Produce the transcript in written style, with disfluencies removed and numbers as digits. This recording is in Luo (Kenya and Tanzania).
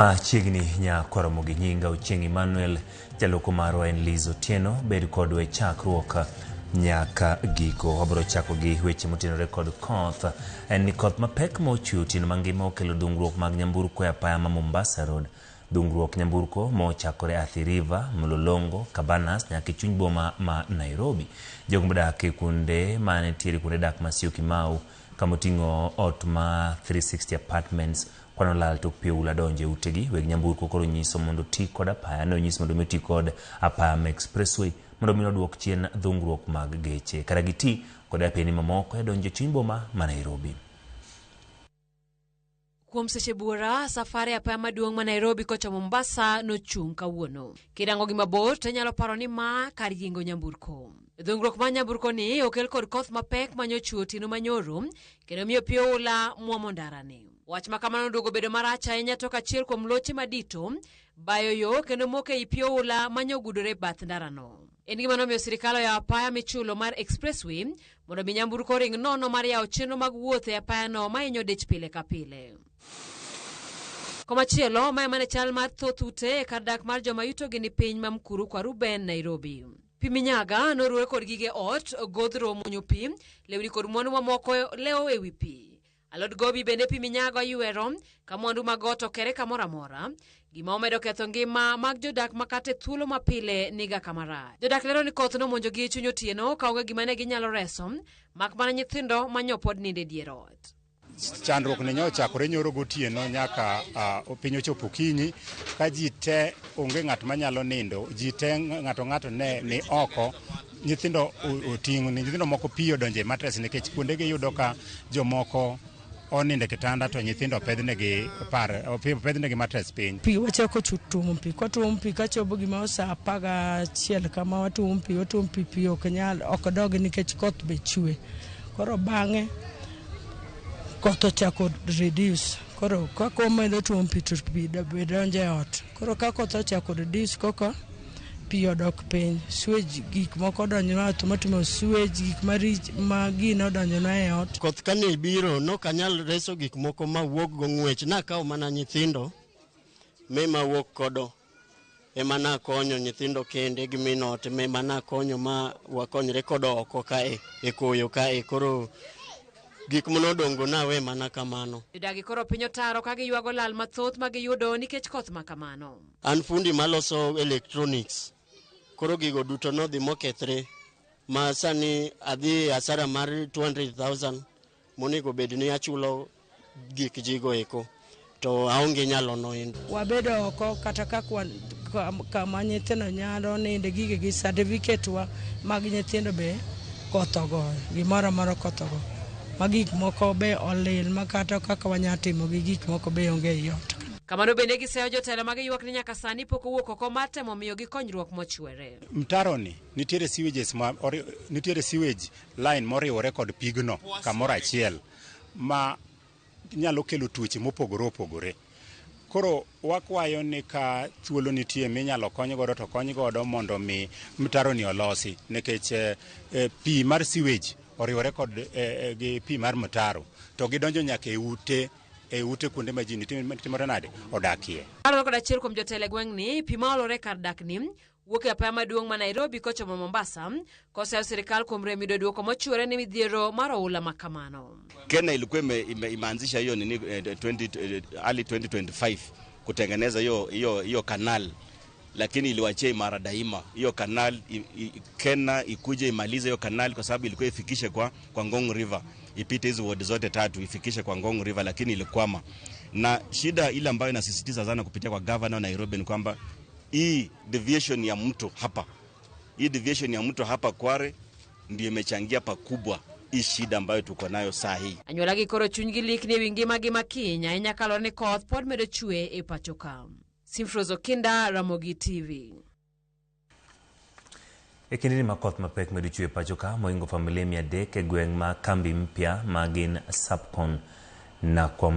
Machiegni nyakwaromo gi nyinga Ochieng' Emmanuel, jaloko marwa en Liz Otieno, bed kodwa e chakruok nyaka giko. Wabiro chako gi weche motenore kod koth. En ni koth mapek ma ochwe otieno mangima okelo dhungruok mag nyamburko e apaya ma Mombasa Road. Dhungruok nyamburko mochakore Athi River, Mlolongo, Cabanas nyaka e chuny boma ma Nairobi. Jogo modak e kuonde ma nitiere kuonde dak ma Syokimau kama oting'o ot ma 360 Apartments kwano lal tok pi oula donjo e utegi. Weg nyamburko koro nyiso mondo oti kod apaya ne onyis mondo mi oti kod apaya ma expressway mondo mi oduok chien dhungruok mag geche kata giti kod apeni mamoko e donjo e chuny boma ma Nairobi. Kuom seche buora, safar e apaya maduong' ma Nairobi kochomo Mombasa nochung' kawuono. Kirango gi mabor to inyalo paro ni ma kar yingo nyamburko. Dhungruok mar nyamburko ni okel kod koth mapek manyochwe otieno manyoro kendo miyo pi oula muomo ndarani. Wach ma kamano oduogo bedo marach ahinya tok achiel kuom loche madito bayo yo kendo moko ei pi oula manyogudore bath ndarano. En gima nomiyo sirikal oyawo apaya michulo mar expressway mondo mi nyamburko oring nono mar yawo chenro mag wuoth e apayano mahinyo dich pile ka pile. Komachielo, mae mane chal mar thoth ute e kar dak mar joma yutogi ni piny ma Mkuru kwa Ruben, Nairobi. Pi minyaga noruwe kod gige ot, godhro muonyo pi, lewni kod mwandu mamoko lewo ewi pi. Alod gobi bende pi minyaga oywero ka mwandu mag ot okere kamoro amora. Gima omedo ketho ngima mag jodak ma kata e thuolo ma pile niga kama rach. Jodak lero ni koth nomonjogi e chuny otieno ka onge gima ne ginyalo reso, mak mana nyithindo manyo pod nindo e dier ot. Chandruok ni nyochakore nyoro gotieno nyaka piny ochopo okinyi ka ji te onge ng'at manyalo nindo, ji te ng'ato ng'ato ne ni oko, nyithindo oting'o nyithindo moko pi odonjo e mattress nikech kuonde gi yudo ka jomoko onindo e kitanda to nyithindo opedhnegi par opedhnegi mattress piny. Pi wachako tuomo pi, kwatuomo pi kachopo gima sa 11 kama watuomo pi, watuomo pi, pi ok nyal ok dog nikech koth be chwe. Koro bang'e koth ochako reduce, koro kaka wamedo tuomo pi to pi be donjo e ot. Koro ka koth ochako reduce koko pi odok piny, sewage gik moko odonjonwa e ot motimo sewage gik marich ma gino odonjonwa e ot. Koth kane biro nok anyal reso gik moko mawuok go ng'wech, nakawo mana nyithindo mi mawuok kodo ema nakonyo nyithindo kende gi min ot ema nakonyo ma wakonyre kodo oko kae e koyo kae koro gik manodong' nawe mana kamano. Jodagi koro piny otaro ka giywago lal mathoth ma giyudo nikech koth ma kamano. An fundi maloso electronics, koro gigo duto nodhi mokethre ma sani adhi asara mar 200,000 monego bed ni achulo gik jigo eko to aonge nyalo no endo. Wabedo oko kata kaka kama nyithindo nyalo ninde gigegi certificate wa mag nyithindo be koth ogoyo, gimoro amora koth ogoyo. Ma gik moko be olil ma kata kaka wanyalo timo gi gik moko be onge ei ot. Kamano bende giseyo jotelo ma giywak ni nyaka sani pok owuok oko mar temo miyogi konyruok mochwere. Mtaro ni nitiere sewages ma nitiere sewage line moriwore kod pigno kamoro achiel ma nyalo kelo tuoche mopogore opogore. Koro wakwayo ni ka thuolo nitie minyalo kony godo to kony godo mondo mi mtaro ni olosi nikech pi mar sewage oriwore kod gi pi mar mtaro to gidonjo nyaka e ute kuonde ma ji nitie timore nade odakie. Kaluwore kod achiel kuom jotelo e gweng'ni, pi ma olore kar dakni wuok e apaya maduong' ma Nairobi kochomo Mombasa, koseyo sirikal kuom rem yudo duoko mochiwore ne midhiero mar oula ma kamano. Kenya ilikuwa imeanzisha hiyo nini 20, early 2025 kutengeneza hiyo canal, lakini iliwachia imara daima hiyo canal Kenya ikuje imalize hiyo canal kwa sababu ilikuwa ifikishe kwa Ngong River, ipite hizo ward zote tatu ifikishe kwa Ngong River, lakini ilikwama. Na shida ile ambayo inasisitiza sana kupitia kwa governor wa Nairobi ni kwamba hii deviation ya mto hapa, hii deviation ya mto hapa Kware ndio imechangia pakubwa hii shida ambayo tuko nayo saa hii. Anyuolagi koro chunygi likni ewi ngimagi ma kiny ahinya kaluwore ni koth pod medo chwe e pacho ka. Simfros Okinda, Ramogi TV. E kindeni ma koth mapek medo chwe e pacho ka, mohingo familia 300 e gweng' ma Kambi Mpya ma gin Sapcon Nakwa.